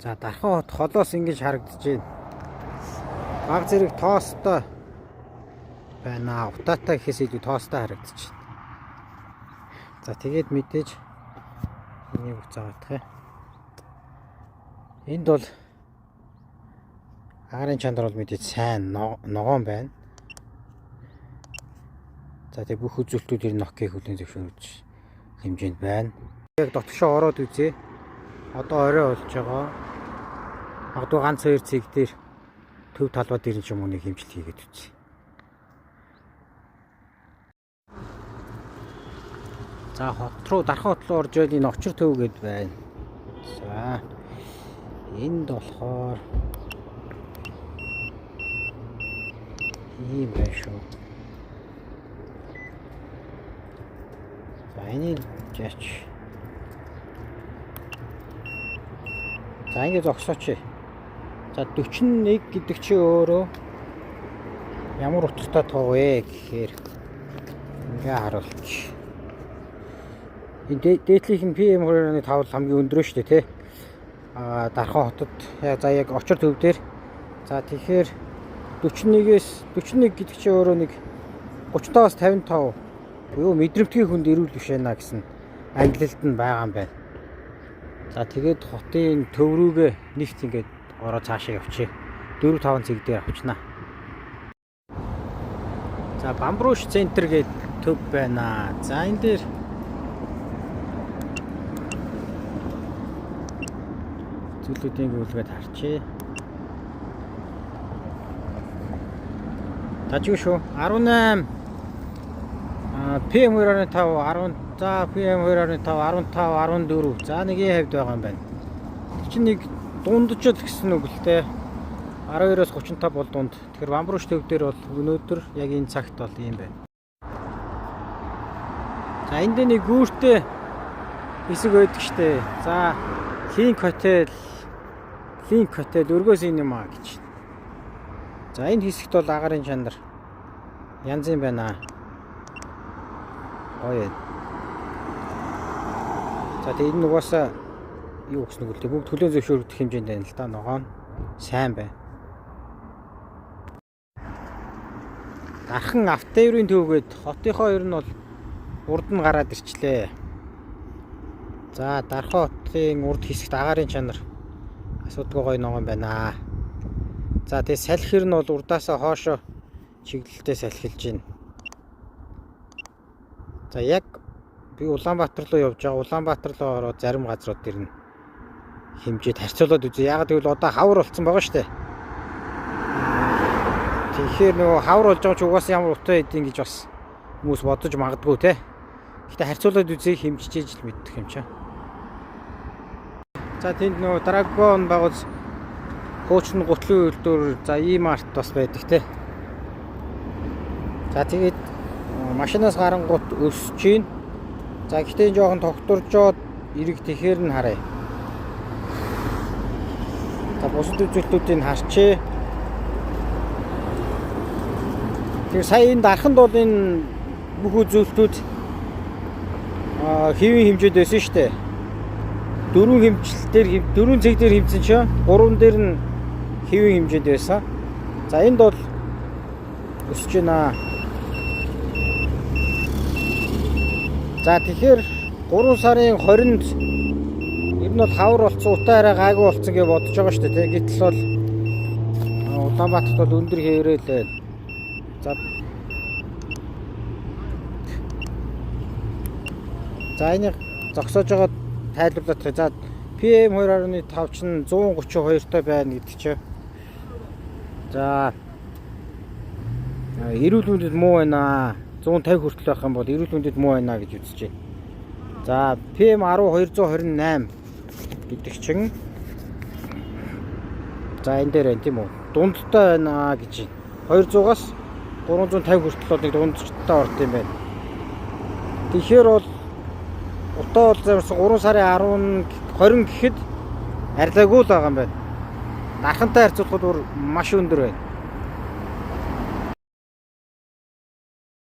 За, Дархан хот холоос ингэж харагдаж байна. Баг зэрэг тоостой байна. Утаатай гэхээс илүү тоостой харагдаж байна. За, тэгээд мэдээж энийг уцаагаадах юм. Энд бол агаарын чанар бол мэдээж сайн ногоон байна. За, тэг бүх үзүүлэлтүүд ер нь окей, хүлээн зөвшөөрөж хэмжээнд байна. Яг дотгошоо ороод үзье. Одоо орой болж байгаа. Магадгүй ганц хоёр цэг дээр төв талбай дээр нь ч юм уу нэг хэмжилт хийгээд үзье. За, хот руу, Дархан хот руу орж ирэл энэ Очир төв гэд байна. За, энд болохоор ийм байна шүү. За, энийг жаач. За, ингэ зогсооч. За, 41 гэдэг чи өөрөө ямар утгатай тоо вэ гэхээр ингээ харуулчих. Энэ дээдлийнх нь PM 2.5 бол хамгийн өндөр шүү дээ, тий. Аа, Дархан хотод за яг Очир төв дээр. За, тэгэхээр 41-ээс 41 гэдэг чи өөрөө нэг 35-аас 55 буюу мэдрэмтгий хүнд эрүүл биш байна гэсэн ангилалд нь байгаа юм байна. За, тэгээд хотын төв рүүгээ нэгт ингээд ороо цаашаа явчих. 4 5 цэг дээр авчнаа. За, Бамбруш центр гээд төв байна. За, энэ дээр зүйлүүдийн гүйлгээд харчээ. Тажгүй шүү. 18 PM 2.5 10, за PM 2.5 15 14, за нэгийн хавьд байгаа юм байна. Тэр чинь нэг дундаж л гэсэн үг л те. 12-оос 35 бол дунд. Тэгэхээр Бамбруш төв дээр бол өнөөдөр яг энэ цагт бол ийм байна. За, энд нэг гүүртэй хэсэг байдаг штэ. За, Линк хотел, Линк хотел өргөөс энэ юм аа гэж. За, энэ хэсэгт бол агаарын чанар янз юм байна. Гоё. За, тэгээ энэ угаасаа юу гэсэн үг л дээ. Бүгд хүлээн зөвшөөрөгдөх хэмжээнд байна л да. Ногоон сайн байна. Дархан автоэврийн төвгээд хотынхоо ер нь бол урд нь гараад ирчлээ. За, Дархан хотын урд хэсэгт агаарын чанар асуудалгүй гоё ногоон байна. За, тэгээ салхи нь бол урдаасаа хоошо чиглэлтэй салхилж байна. За, яг би Улаанбаатар руу явж байгаа. Улаанбаатар руу ороод зарим газрууд дэр нь хэмжээд харьцуулаад үзье. Яг гэвэл одоо хавар болцсон байгаа шүү дээ. Тэгэхээр нөгөө хавар болж байгаа ч угаасаа ямар утаа идэв гэж бас хүмүүс бодож магадгүй те. Гэтэ харьцуулаад үзье, хэмжижээж л мэддэг юм чаа. За, тэнд нөгөө Dragon байгуул хуучин гутлын үйлдвэр, за E-Mart бас байдаг те. За, тэгээд машинаас гарангуут өсөж гин. За, гэхдээ энэ жоохон тогтворжоод эрэг тэгэхэр нь харъя. За, бусад үзүүлэлтүүдийг харчээ. Тэгэхээр сая энэ Дарханд бол энэ бүх үзүүлэлтүүд хэвийн хэмжээд байсан шүү дээ. Дөрвөн хэмжилтээр, дөрвөн цэг дээр хэмжсэн чинь гурван дээр нь хэвийн хэмжээнд байсан. За, энд бол өсөж байна. За, тэгэхээр 3 сарын 20-нд ер нь бол хавар болцсон, утаа арай гайгүй болцсон гэж бодож байгаа шүү дээ. Гэтэл бол Улаанбаатарт бол өндөр хэврээл байна. За, за энийг зогсоож байгаа тайлбарлах. За, PM 2.5 чинь 132 той байна гэдэг чинь. За, эрүүл мэндэд муу байна. 150 хүртэл байх юм бол эрүүл мэндэд муу байна гэж үзэж байна. За, PM 10 228 гэдэг чинь за энэ дээр байна тийм үү? Дундтай байна гэж. 200-аас 350 хүртэл бол нэг дундтай орд юм байна. Тэгэхээр бол утаа бол замарсан 3 сарын 10 20 гэхэд арилаагүй л байгаа юм байна. Дархантай харьцуулахад бүр маш өндөр байна.